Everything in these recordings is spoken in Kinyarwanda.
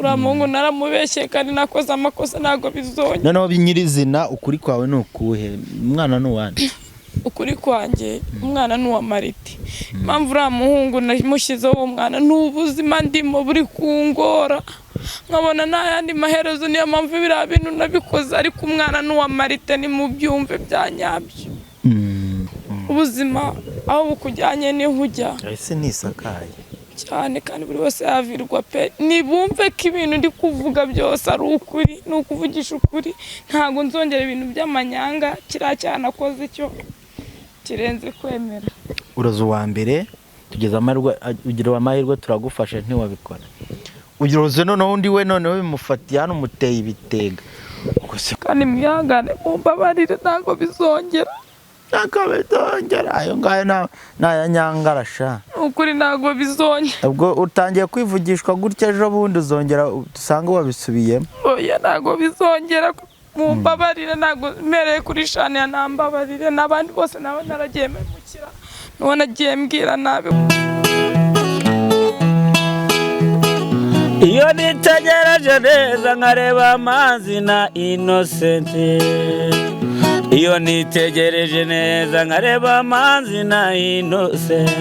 Uriya muhungu naramubeshye kandi nakoze amakosa, ntabwo bizongera. Noneho nyirizina, ukuri kwawe ni ukuhe? Umwana ni uwande? Ukuri kwanjye, umwana ni uwa Marite. Impamvu uriya muhungu namushyizeho uwo mwana ni ubuzima ndimo buri kungora, nkabona nta yandi maherezo. Niyo mpamvu biriya bintu nabikoze, ariko umwana ni uwa Marite, ni mu byumve bya nyabyo. Ubuzima aho bukujyanye niho ujya. Ese ntisakaye? Cyane, kandi buri wese yavirwa pe. Nibumve ko ibintu ndi kuvuga byose ari ukuri, ni ukuvugisha ukuri. Ntabwo nzongera ibintu by'amanyanga. Kiriya cyanakoze icyo kirenze kwemera. Uraza uwa mbere, tugeze amahirwe, ugira amahirwe turagufasha, ntiwabikora. Ugira uze noneho undi we, noneho bimufatiye hano, umuteye ibitega. Ubwo se? Kandi mwihangane, mumbabarire, ntabwo bizongera. Ntabwo bizongera, ayo ngayo ni aya nyangarasha. Ni ukuri, ntabwo bizongera. Ubwo utangiye kwivugishwa gutya, ejo bundi uzongera usange wabisubiyemo. Oya, ntabwo bizongera, mumbabarire. Ntabwo mpereye kuri Shaniya, nambabarire n'abandi bose nabo naragiye mpemukira, n'uwo nagiye mbwira nabi. Iyo nitegereje neza nkareba amazi na Inosenti, iyo nitegereje neza nkareba amazi na Inosenti,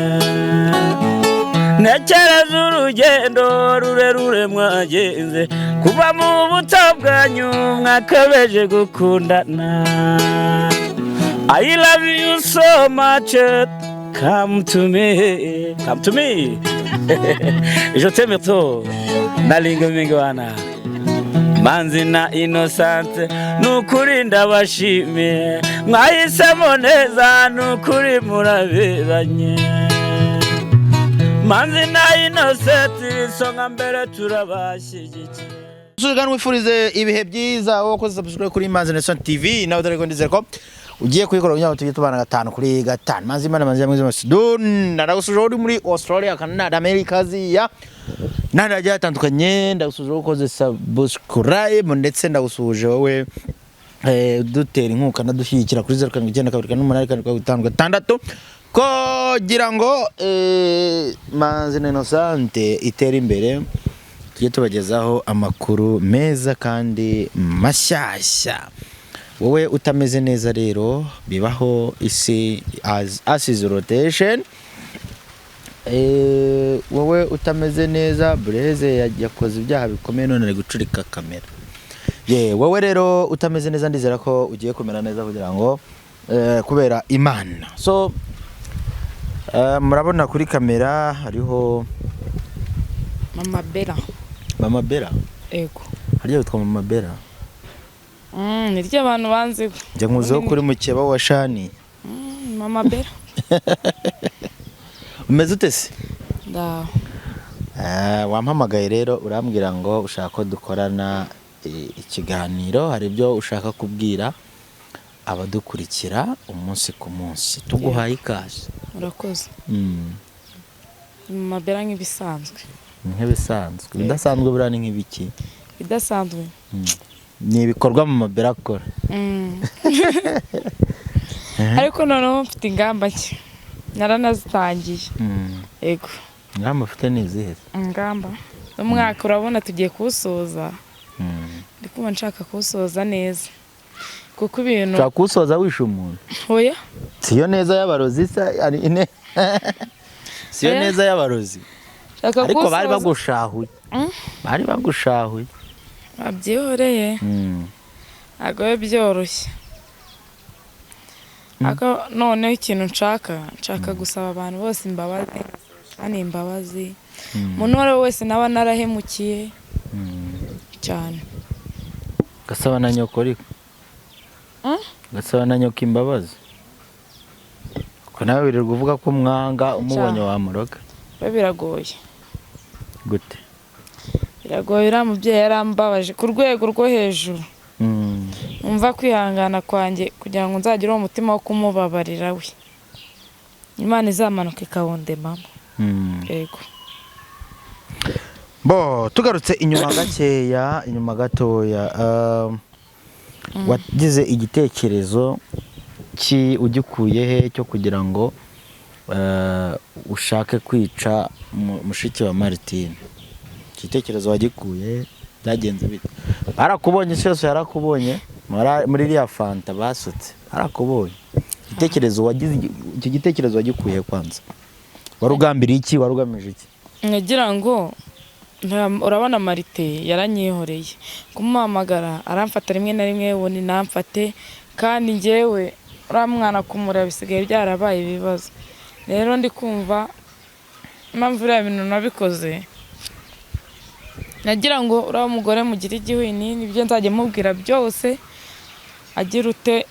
ntekereza urugendo rurerure mwagenze kuva mu buto bwanyu mwakabeje gukundana. I love you so much, come to me, come to me, je t'aime trop. Nalinga mingi wana Manzi na Innocent, nukuri ndabashimiye, mwahisemo neza, nukuri muraberanye. Manzi na Innocent, isonga mbere, turabashyigikiye. Kandi wifurize ibihe byiza wowe wakoze subscribe kuri Manzi Nelson TV, nawe dore ko ndizere ko ugiye kuyikora kugira ngo tujye tubana gatanu kuri gatanu. Manzi Imana, Manzi Mwiza Masidun, ndagusuje uri muri Australia, Canada, America, Aziya n'ahandi hagiye hatandukanye. Ndagusuje wowe ukoze subscribe, ndetse ndagusuje wowe dutera inkunga kanadushyigikira kuri 07924756 kugira ngo Manzi na Innocente itere imbere, tujye tubagezaho amakuru meza kandi mashyashya. Wowe utameze neza rero, bibaho, isi as is rotation. Wowe utameze neza, Bureze yakoze ibyaha bikomeye none ari gucurika kamera ye. Wowe rero utameze neza, ndizera ko ugiye kumera neza kugira ngo kubera Imana. So murabona kuri kamera hariho Mama Bera. Mama Bera. Ego. Harya witwa Mama Bera? Ni ryo abantu banziho. Njya nkuzeho kuri mukeba wa Shani. Mama Bera. Umeze ute se? Ndaho. Wampamagaye rero urambwira ngo ushaka ko dukorana ikiganiro, hari ibyo ushaka kubwira abadukurikira umunsi ku munsi. Tuguhaye ikaze. Murakoze. Mama Bera nk'ibisanzwe. Ni nk'ibisanzwe. Ibidasanzwe buriya ni nk'ibiki? Ibidasanzwe? Ni ibikorwa Mama Bera akora. Ariko noneho mfite ingamba nshya, naranazitangiye. Ego. Ingamba ufite ni izihe? Ingamba umwaka urabona tugiye kuwusoza, ndi kumva nshaka kuwusoza neza kuko ibintu Ushaka kuwusoza wishe umuntu? Oya. Siyo neza y'abarozi se ari ine, siyo? Oya. Neza y'abarozi. Nshaka Ariko bari kuwusoza bagushahuye. Bari bagushahuye. Babyihoreye. Ntabwo biba byoroshye, ariko noneho ikintu nshaka gusaba abantu bose imbabazi, kandi imbabazi umuntu uwo ari we wese naba narahemukiye cyane. Gasaba na nyoko ariko. Gasaba na nyoko imbabazi, ko nawe wirirwa uvuga ko umwanga, umubonye wamuroga. Biba biragoye. Gute? Biragoye, uriya mubyeyi yarambabaje ku rwego rwo hejuru. Numva kwihangana kwanjye kugira ngo nzagire uwo mutima wo kumubabarira we, Imana izamanuka ikawundemamo. Yego. Bo tugarutse inyuma gakeya, inyuma gatoya, wagize igitekerezo ki, ugikuye he, cyo kugira ngo ushake kwica mushiki wa Martine? Igitekerezo wagikuye, byagenze bite? Barakubonye, isi yose yarakubonye muri iriya fanta basutse, barakubonye. Igitekerezo wagize, icyo gitekerezo wagikuye kwanza wari ugambiriye iki? Wari ugamije iki? Nkagira ngo urabona Marite yaranyihoreye, kumuhamagara aramfata rimwe na rimwe, ubundi namfate, kandi njyewe uriya mwana kumureba bisigaye byarabaye ibibazo. Rero ndi kumva impamvu biriya bintu nabikoze, nagira ngo uriya mugore mugire igihwini, nibyo nzajya mubwira byose, agira ute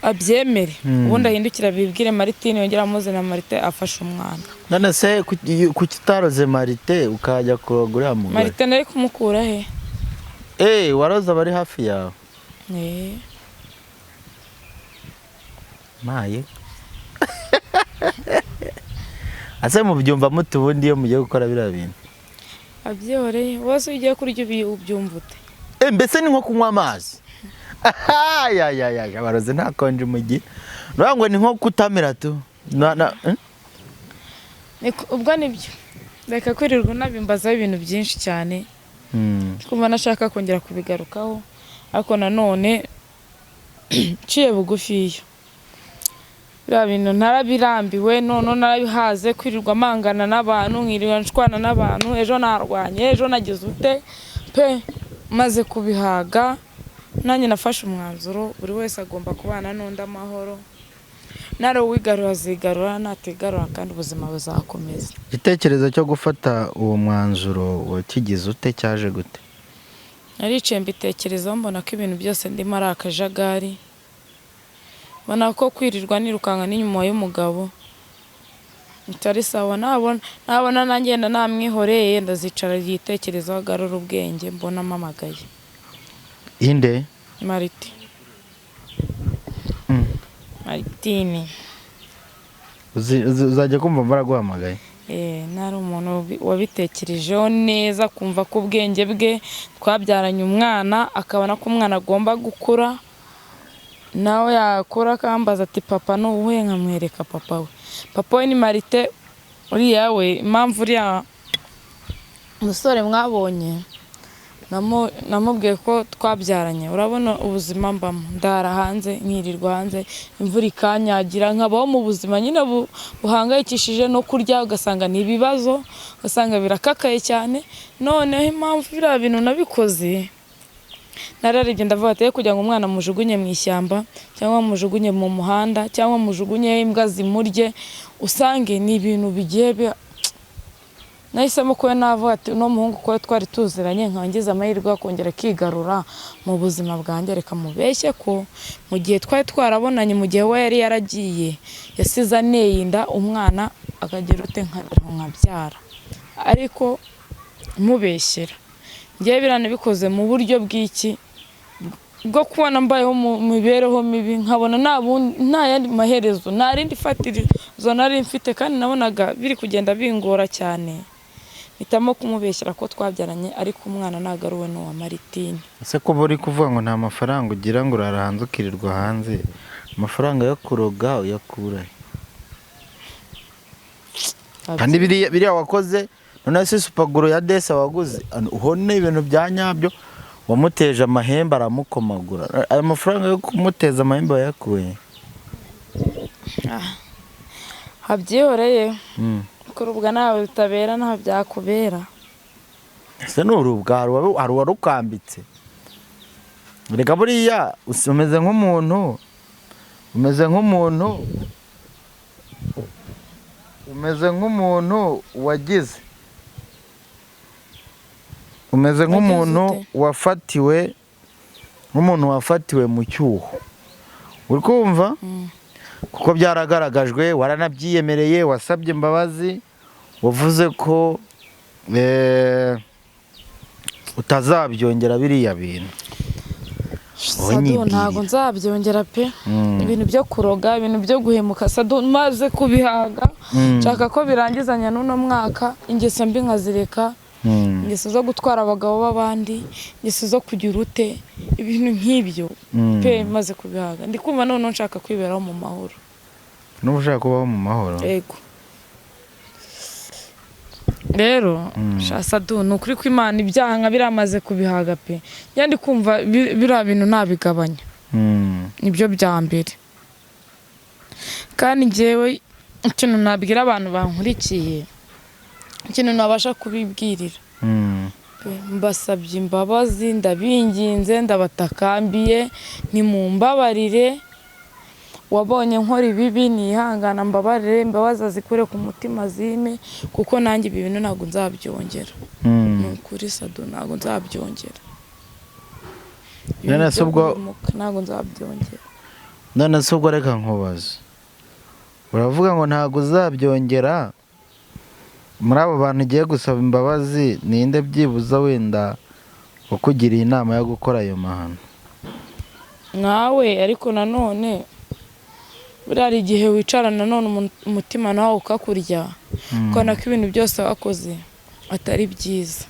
abyemere, ubundi ahindukire abibwire Maritine, yongere amuze na Marite afashe umwana. None se kuki utaroze Marite ukajya kuroga uriya mugore? Marite nari kumukura he? Eh, waroze abari hafi yawe? Eh. Maye ase, mubyumva mute ubundi iyo mugiye gukora biriya bintu? Abyihoreye wose, iyo ugiye kurya ubyumva ute? Eh, mbese ni nko kunywa amazi. Ayayaya, abarozi nta konje mugi nuvuga ngo ni nko kutamira tu na, eh? Ubwo nibyo, reka kwirirwa unabimbazaho ibintu byinshi cyane. Kumva nashaka kongera kubigarukaho, ariko nanone nciye bugufiya, biriya bintu narabirambiwe, none narabihaze kwirirwa mangana n'abantu, nkirirwa nshwana n'abantu, ejo narwanye, ejo nagize ute pe, maze kubihaga. Nanjye nafashe umwanzuro, buri wese agomba kubana n'undi amahoro, nari uwigarura azigarura, natigarura kandi ubuzima buzakomeza. Igitekerezo cyo gufata uwo mwanzuro wakigize ute? Cyaje gute? Naricaye mbitekerezaho, mbona ko ibintu byose ndimo ari akajagari, mbona ko kwirirwa nirukanka n'inyuma y'umugabo bitari sawa. Nabona nanjye yenda namwihoreye, yenda azicara yitekerezaho agarura ubwenge, mbona ampamagaye. Inde? Marite. Maritini. Uzajya kumva baraguhamagaye. Eh, nari umuntu wabitekerejeho neza, kumva ko ubwenge bwe twabyaranye umwana, akabona ko umwana agomba gukura, nawe yakura akambaza ati: "Papa ni uwuhe?" Nkamwereka papa we. Papa we ni Marite uriya we. Impamvu uriya musore mwabonye namubwiye ko twabyaranye, urabona ubuzima mbamo, ndara hanze, nkirirwa hanze, imvura ikanyagira, nkabaho mu buzima nyine buhangayikishije, no kurya ugasanga ni ibibazo, ugasanga birakakaye cyane. Noneho impamvu biriya bintu nabikoze, nararebye ndavuga ati: "Kugira ngo umwana mujugunye mu ishyamba, cyangwa mujugunye mu muhanda, cyangwa mujugunye imbwa zimurye, usange ni ibintu bigiye nahisemo kuba navuga ati uno muhungu ko twari tuziranye, nkangiza amahirwe yo kongera akigarura mu buzima bwanjye, reka mubeshye ko mu gihe twari twarabonanye, mu gihe we yari yaragiye, yasize aneye inda umwana, akagira ute, nkabyara, ariko mubeshyera." Ngewe biriya mu buryo bw'iki, bwo kubona mbayeho mu mibereho mibi, nkabona nta yandi maherezo, nta rindi fatirizo nari mfite, kandi nabonaga biri kugenda bingora cyane, mpitamo kumubeshyera ko twabyaranye, ariko umwana ntabwo ari uwe, ni uwa Maritini. Ese ko uri kuvuga ngo nta mafaranga ugira, ngo urara hanze, ukirirwa hanze, amafaranga yo kuroga uyakura he? Kandi biriya wakoze, none se super glue ya desa waguze, uhone ibintu bya nyabyo, wamuteje amahembe aramukomagura, ayo mafaranga yo kumuteza amahembe wayakuye? Habyihoreye. Kurubwa nawe bitabera, ntaho byakubera. Ese ni urubwa? Hari uwarukambitse? Reka buriya umeze nk'umuntu wagize, umeze nk'umuntu ute? Wafatiwe, nk'umuntu wafatiwe mu cyuho, uri kumva? Kuko byaragaragajwe, waranabyiyemereye, wasabye imbabazi, wavuze ko utazabyongera biriya bintu. Wowe Sadu, nyibwirira. Ntabwo nzabyongera pe. Ibintu byo kuroga, ibintu byo guhemuka, Sadu, maze kubihaga. Nshaka ko birangizanya n'uno mwaka, ingeso mbi nkazireka, ingeso zo gutwara abagabo b'abandi, ingeso zo kugira ute, ibintu nk'ibyo pe, maze kubihaga. Ndi kumva noneho nshaka kwiberaho mu mahoro. N'ubu ushaka kubaho mu mahoro? Yego. Rero Sadu, ni ukuri ko Imana ibyaha nka biramaze kubihaga pe. Njya ndi kumva biriya bintu ntabigabanya. Nibyo bya mbere. Kandi njyewe ikintu nabwira abantu bankurikiye, ikintu nabasha kubibwirira, mbasabye imbabazi, ndabinginze, ndabatakambiye, nimumbabarire. Wabonye nkora ibibi nihangana, mbabarire, imbabazi azikure ku mutima zime, kuko nanjye ibi bintu ntabwo nzabyongera. Ni ukuri Sadu, ntabwo nzabyongera. None se Ibintu byo ubwo- guhemuka ntabwo nzabyongera. None se ubwo reka nkubaze, uravuga ngo ntabwo uzabyongera, muri abo bantu ugiye gusaba imbabazi ninde byibuza wenda wakugiriye inama yo gukora ayo mahano? Nkawe. Ariko nanone buriya hari igihe wicara nanone umutima nawe ukakurya, ukabona ko ibintu byose wakoze atari byiza,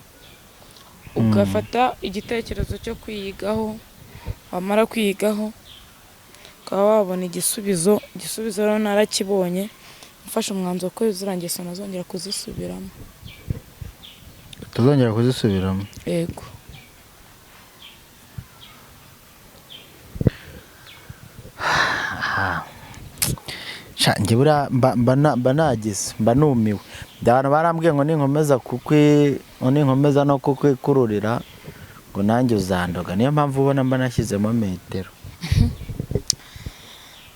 ugafata igitekerezo cyo kwiyigaho, wamara kwiyigaho ukaba wabona igisubizo. Igisubizo rero narakibonye, mfashe umwanzuro ko ziriya ngeso ntazongera kuzisubiramo. Utazongera kuzisubiramo? Yego. Sha, njye buriya mba nagize, mba numiwe. Abantu barambwiye ngo ninkomeza kukwi ngo ninkomeza no kukwikururira ngo nanjye uzandoga, niyo mpamvu ubona mba nashyizemo metero.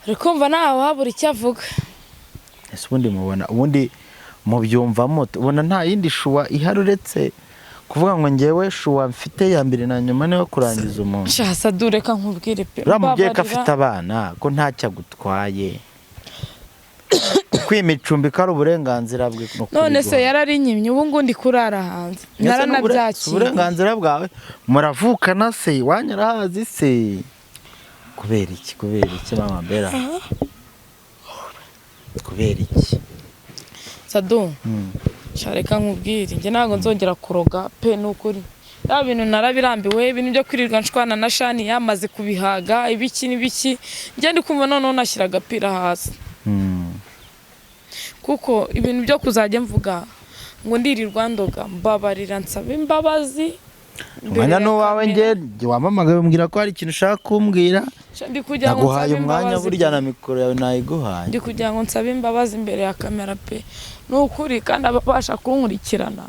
Uri kumva ntawe wabura icyo avuga. Ese ubundi mubona, ubundi mubyumvamo, ubona nta yindi choix ihari uretse kuvuga ngo ngewe choix mfite ya mbere na nyuma niyo kurangiza umuntu? Sha Sadu, reka nkubwire pe. Uriya mubyeyi ko Mbabarira. afite abana, ko ntacyo agutwaye, kwima icumbi ko ari uburenganzira bwe no None se kuriguha. yararinyimye, ubu ngubu ndi kurara hanze. Ese ni si Naranabyakiriye. uburenganzira bwawe? Muravukana se? Iwanyu arahazi se? Kubera iki, kubera iki, mama Bella, kubera iki? Sadu, sha reka nkubwire, njye ntabwo nzongera kuroga pe, ni ukuri. Ya bintu narabirambiwe, ibintu byo kwirirwa nshwana na Shani yamaze kubihaga, ibiki n'ibiki. Njye ndi kumva noneho nashyira agapira hasi, kuko ibintu byo kuzajya mvuga ngo ndirirwa ndoga, mbabarira nsaba imbabazi imbere Umwanya ya ni uwawe. kamera. Njye wampamagaye umbwira ko hari ikintu ushaka kumbwira. Sha, ndi kugira ngo Naguhaye nsabe umwanya, imbabazi burya pe. na mikoro yawe nayiguhaye. Ndi kugira ngo nsabe imbabazi imbere ya kamera pe, ni ukuri. Kandi ababasha kunkurikirana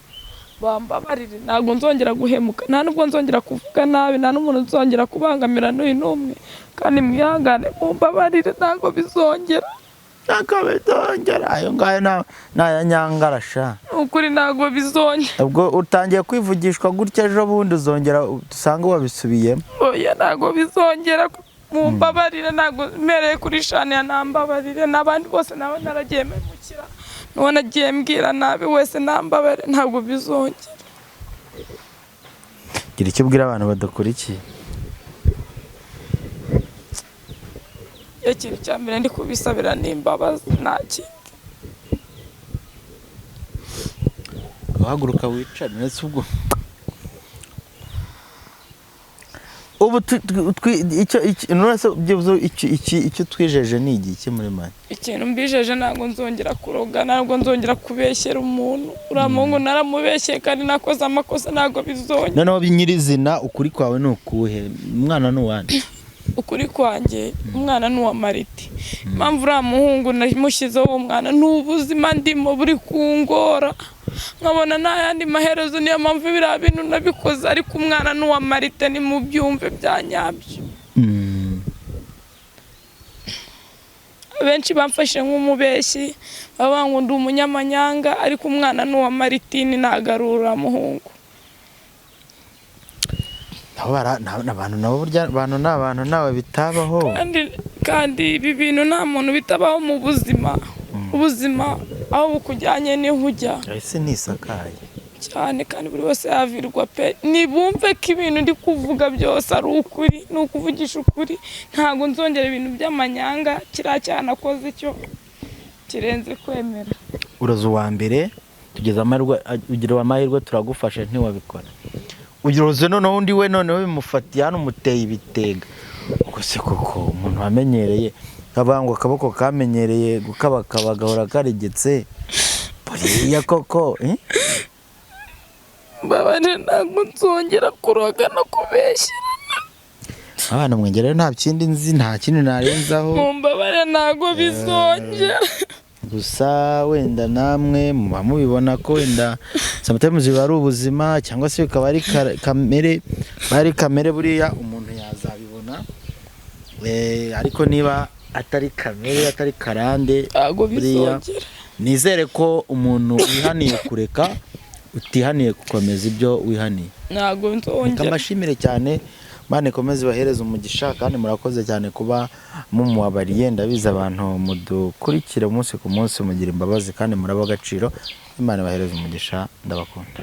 bambabarire, ntabwo nzongera guhemuka, nta nubwo nzongera kuvuga nabi, nta n'umuntu nzongera kubangamira n'uyu n'umwe. Kandi mwihangane, mumbabarire, ntabwo bizongera. Ntabwo bizongera, ayo ngayo ni aya nyangara sha. Ni ukuri, ntabwo bizongera. Ubwo utangiye kwivugishwa gutya, ejo bundi uzongera dusange wabisubiyemo. Oya, ntabwo bizongera, mumbabarire. Ntabwo mpereye kuri Shani, nambabarire n'abandi bose naba naragiye mpemukira, n'uwo nagiye mbwira nabi wese nambabarire, ntabwo bizongera. Gira icyo ubwira abantu badakurikiye. Ikintu cya mbere ndi kubisabira ni imbabazi, nta kindi. Uhaguruka wicare. Ndetse ubwo ubu icyo none se byibuze icyo twijeje ni igiki muri make? Ikintu mbijeje, ntabwo nzongera kuroga, ntabwo nzongera kubeshyera umuntu. Uriya muhungu naramubeshyeye kandi nakoze amakosa, ntabwo bizongera. Noneho nyirizina, ukuri kwawe ni ukuhe? Umwana ni uwande? Ukuri kwanjye, umwana ni uwa Mariti. Impamvu uriya muhungu namushyizeho uwo mwana ni ubuzima ndimo buri kungora, nkabona nta yandi maherezo, niyo mpamvu biriya bintu nabikoze. Ariko umwana ni uwa Marite, ni mu byumve bya nyabyo. Abenshi bamfashe nk'umubeshyi, bavuga ngo ndi umunyamanyanga, ariko umwana ni uwa Maritini, ntagarura muhungu. Nabo abantu nabo burya abantu ni abantu, ntawe bitabaho. Kandi ibi bintu nta muntu bitabaho mu buzima. Ubuzima aho bukujyanye niho ujya. Ese ntisakaye? Cyane, kandi buri wese yavirwa pe. Nibumve ko ibintu ndi kuvuga byose ari ukuri, ni ukuvugisha ukuri. Ntabwo nzongera ibintu by'amanyanga. Kiriya cyanakoze cyo kirenze kwemera. Uraza uwa mbere, tugeze amahirwe, ugira amahirwe turagufasha ntiwabikora. Ugiroze noneho undi we noneho bimufatiye hano, umuteye ibitega. Ubwo se koko umuntu wamenyereye, kavuga ngo akaboko kamenyereye gukabakaba gahora karegetse. Buriya koko, eh? Mbabarira, ntabwo nzongera kuroga no kubeshyera. Abana mwengera rero, nta kindi nzi, nta kindi narenzaho. Mumbabarire, ntabwo bizongera. Gusa wenda namwe muba mubibona ko wenda sometimes biba ari ubuzima, cyangwa se bikaba ari kamere, bari kamere, buriya umuntu yazabibona. Ariko niba atari kamere, atari karande, Ntabwo buriya bizongera. Nizere ko umuntu wihaniye kureka, utihaniye gukomeza ibyo wihaniye. Ntabwo Reka nzongera. mbashimire cyane, Imana ikomeze ibahereze umugisha, kandi murakoze cyane kuba mumubabariye. Ndabizi abantu mudukurikira umunsi ku munsi mugira imbabazi kandi muraba agaciro. Imana ibahereze umugisha, ndabakunda.